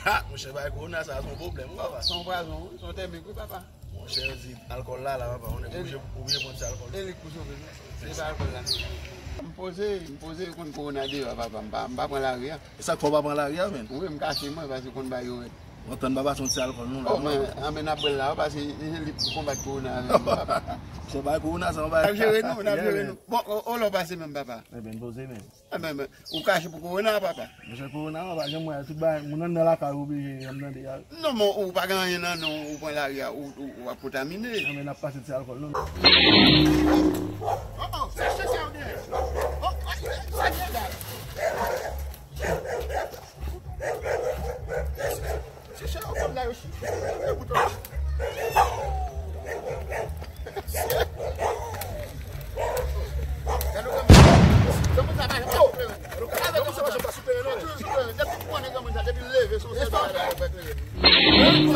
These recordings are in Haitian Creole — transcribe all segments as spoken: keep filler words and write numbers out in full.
Ah, monchè, bay kowona sa, se yon pwoblèm, wi, papa. Se yon pwazon, wi, se yon tèmik, wi, papa. Monchè, yo di alkòl la, la, papa, ou oblije, oblije pran ti alkòl. E li k pou sove nou. Se pa alkòl la. M poze, m poze kont kowona deyò, papa, m pa, m pa pran lari a. E sa k fè w pa pran lari a, menm? Wi, m kache mwen, paske konn bagay yo rèd. Mwen tann papa se yon ti alkòl, non, la. Oh, men, anben, n ap bwè l la, wi, paske se li k pou konbat kowona avè nou, papa. Se bay kowona, se yon bagay. N ap jere nou, n ap jere nou. Bon, o, o, lè w pase menm, papa. Ebyen, poze, menm. Anben, men, ou kache pou kowona, papa? Monchè, kowona, papa, jan m wè, tout bagay, moun anndan lakay, oblije, jan m tande a. Non, men ou pa gen anyen nan, non, ou pran lari a, ou, ou, ou ap kontamine. Anben, n ap pase ti alkòl, non. Oh, oh, se chèche ou dèyè. Oh, oh, sa gen la. Chèche yo kòb la yo chèche.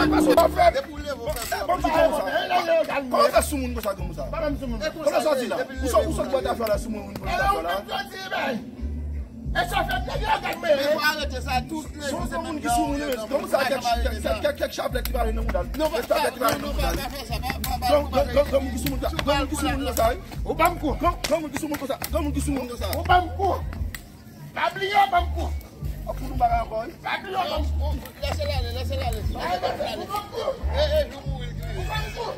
Kòman w fè sou moun konsa, granmoun sa? Kòman w sòti la? Ou sòt, ou sòt bwèt afè la sou mwen, ou vin bwèt afè la? E sa fè nèg yo gad mwen. Men fò arete sa tou. Se yon granmoun ki sou moun, men granmoun sa, kèk, kèk, kèk, kèk chaplèt ki pale nan mouda l. Kèk chaplèt ki pale nan mouda l. Gran, gran, granmoun ki sou moun sa, granmoun ki sou moun konsa, wi. Ou ban m kou. Gran, granmoun ki sou moun konsa, granmoun ki sou moun konsa. Ou ban m kou. Pa bliye, ou ban m kou. Ap fout ou bagay ankò, wi. Pa bliye, ou ban m kou. Lèse l ale, lèse l ale. Lèse l ale. Ou ban m kou. E, e, nou mouri l kriye. Ou ban m kou.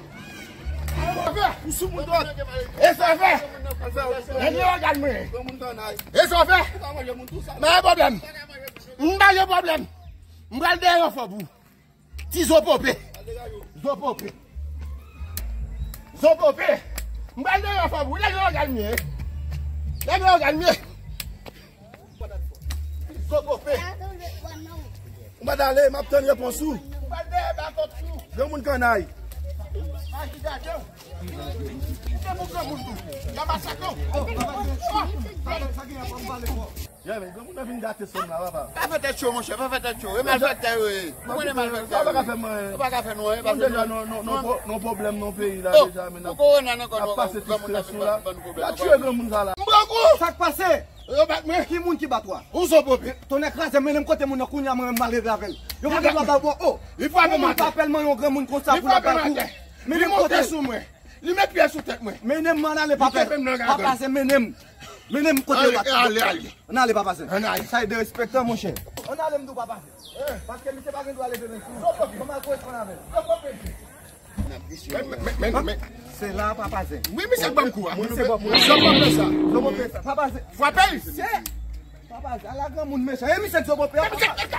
Ou sou moun twòp. E sa fè. Nèg yo gad mwen. E sa fè. M pa gen pwoblèm. M pa gen pwoblèm. M pral dèyè yon fò pou ou. Ti zo pope. Zo pope. Zo pope. M pral dèyè yon fò pou ou. Nèg yo gad mwen. Nèg yo gad mwen. Zo pope. Ou pa t ale, m ap tann repons ou. Granmoun kannay. Ya, men granmoun nan vin gate sèm la, papa. Pa fè tèt cho, monchè, pa fè tèt cho. E malfektè yo ye. Ou konnen malfektè yo ye. Ou pa ka fè mwen. Ou pa ka fè nou anyen, paske nou deja nan, nan, nan pwoblèm nan peyi la deja, men n ap pase ti strès nou la. Y ap tiye granmoun sa la. M pran kou. Sa k pase? Yo bat mwen. Ki moun ki bat ou a? Ou zo pope. Tonnè kraze, mennen m kote moun nan kounye a, mwen menm m al regle avè l. Yo mande dwa ba bon, oh. Li frape m atè. Yon moun pa pèlman yon granmoun konsa pou l ap bay kou. Li monte sou mwen. Li met pye sou tèt mwen. Mennen m, ann ale, papa. Papa se mennen m. Mennen m kote yo bat. Ale, ale. Ann ale, papa se. Ann ale. Sa e derespektan, monchè. Ann ale, m di w, papa se. Paske misye pa gen dwa leve men sou mwen. Kòman al koresponn avè l? Men, men, men, men. Se la, papa zen. Wi, misye k ban m kou a. Misye ban m kou. Jan m fè sa. Jan m fè sa. Papa zen. Frape l. Se. Papa zen, ala granmoun mechan. E misye k zo pope a, papa.